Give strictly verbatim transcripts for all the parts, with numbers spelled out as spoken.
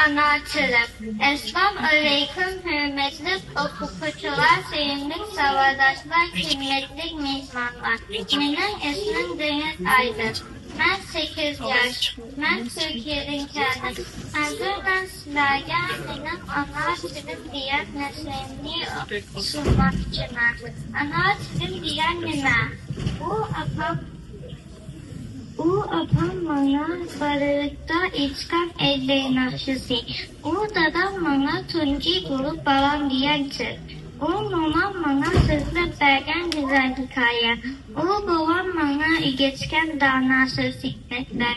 ئانا تىلىم. ئەسسالامۇ ئەلەيكۇم، ھۆرمەتلىك ئوقۇغۇچىلار، سۆيۈملۈك ساۋاقداشلار، قىممەتلىك مېھمانلار. مېنىڭ ئىسمىم دېڭىز ئايدىن. مەن سەككىز ياش. مەن تۈركىيەدىن كەلدىم. ھازىر مەن سىلەرگە مېنىڭ ئانا تىلىم دېگەن نەرسىلىرىمنى سۇنماقچىمەن. ئانا تىلىم دېگەن نېمە؟ ئۇ ئاپام ئۇ ئاپام ماڭا بالىلىقتا ئېيتقان ئەدەبىي ناخشىسى. ئۇ دادام ماڭا تۇنجى بولۇپ بالام دېگەن تىل. ئۇ مومام ماڭا سۆزلەپ بەرگەن گۈزەل ھېكايە. ئۇ بوۋام ماڭا ئۆگەتكەن دانا سۆز ھېكمەتلەر.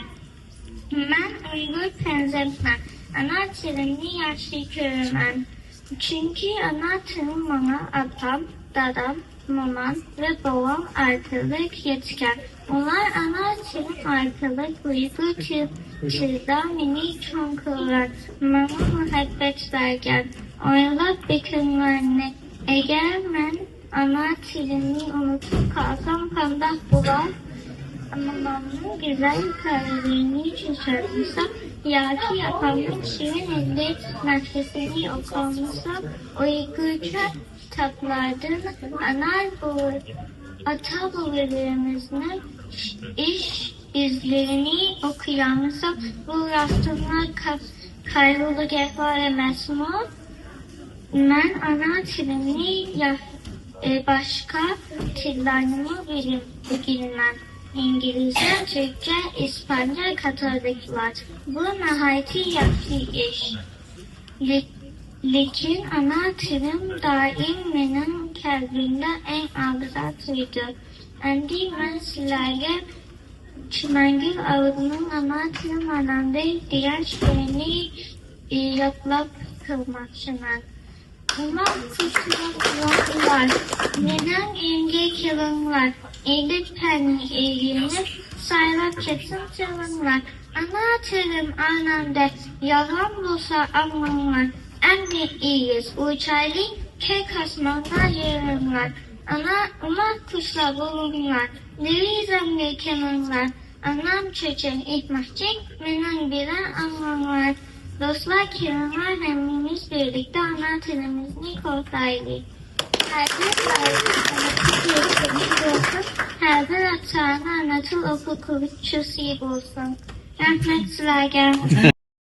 مەن ئۇيغۇر پەرزەنتمەن. ئانا تىلىمنى ياخشى كۆرىمەن. چۈنكى ئانا تىلىم ماڭا ئاپام، دادام، مومام ۋە بوۋام ئارقىلىق يەتكەن. ئۇلار ئانا تىلىم ئارقىلىق ئۇيغۇر تىل-، تىلىدا مېنى چوڭ قىلغان، ماڭا مۇھەببەت بەرگەن. ئويلاپ بېقىڭلارنى، ئەگەر مەن ئانا تىلىمنى ئۇنتۇپ قالسام قانداق بولار؟ مومامنىڭ گۈزەل ھېكايىلىرىنى چۈشەنمىسەم ياكى ئاپامنىڭ شېرىن ئەدەبىي ناخشىسىنى ئوقۇيالمىسام، ئۇيغۇرچە كىتابلاردىن ئانا بو-، ئاتا بوۋىلىرىمىزنىڭ ئىش ئىزلىرىنى ئوقۇيالمىسام، بۇ راستتىنلا قا-، قايغۇلۇق ئەھۋال ئەمەسمۇ؟ مەن ئانا تىلىمنى يا-، ئى، باشقا تىللارنىمۇ بىلىم-، ئۆگىنىمەن. ئىنگلىزچە، تۈركچە، ئىسپانچە، كاتالونلار. بۇ ناھايىتى ياخشى ئىش. لېك-، لېكىن ئانا تىلىم دائىم مېنىڭ قەلبىمدە ئەڭ ئالدىدا تۇرىدۇ. ئەمدى مەن سىلەرگە چىمەنگۈل ئاۋۇتنىڭ ئانا تىلىم ئانامدەك دېگەن شېئىرىنى يادلاپ قىلماقچىمەن. ئوماق قۇشلار، مېنىڭ ئۆيۈمگە كېلىڭلار، ئەدەپ پەننى ئۆگىنىپ، سايراپ كەتسۇن تىلىڭلار. ئانا تىلىم ئانامدەك يالغان بولسا ئاڭلاڭلار. ئەمدى ئېگىز ئۇچايلى، كۆك ئاسمانغا يېرىڭلار. ئانا، ئوماق قۇشلار بولۇڭلار، دېرىزەمگە كېلىڭلار. ئانام چۆچەك ئېيتماقچى، مېنىڭ بىلەن ئاڭلاڭلار. دوستلار، كېلىڭلار، ھەممىمىز بىرلىكتە ئانا تىلىمىزنى قوغدايلى. ھەر بىر بالىنىڭ ئانا تىلى بولسۇن، ھەر بىر ئاتا-ئانا ئانا تىل ئوقۇتقۇچىسى بولسۇن. رەھمەت سىلەرگە.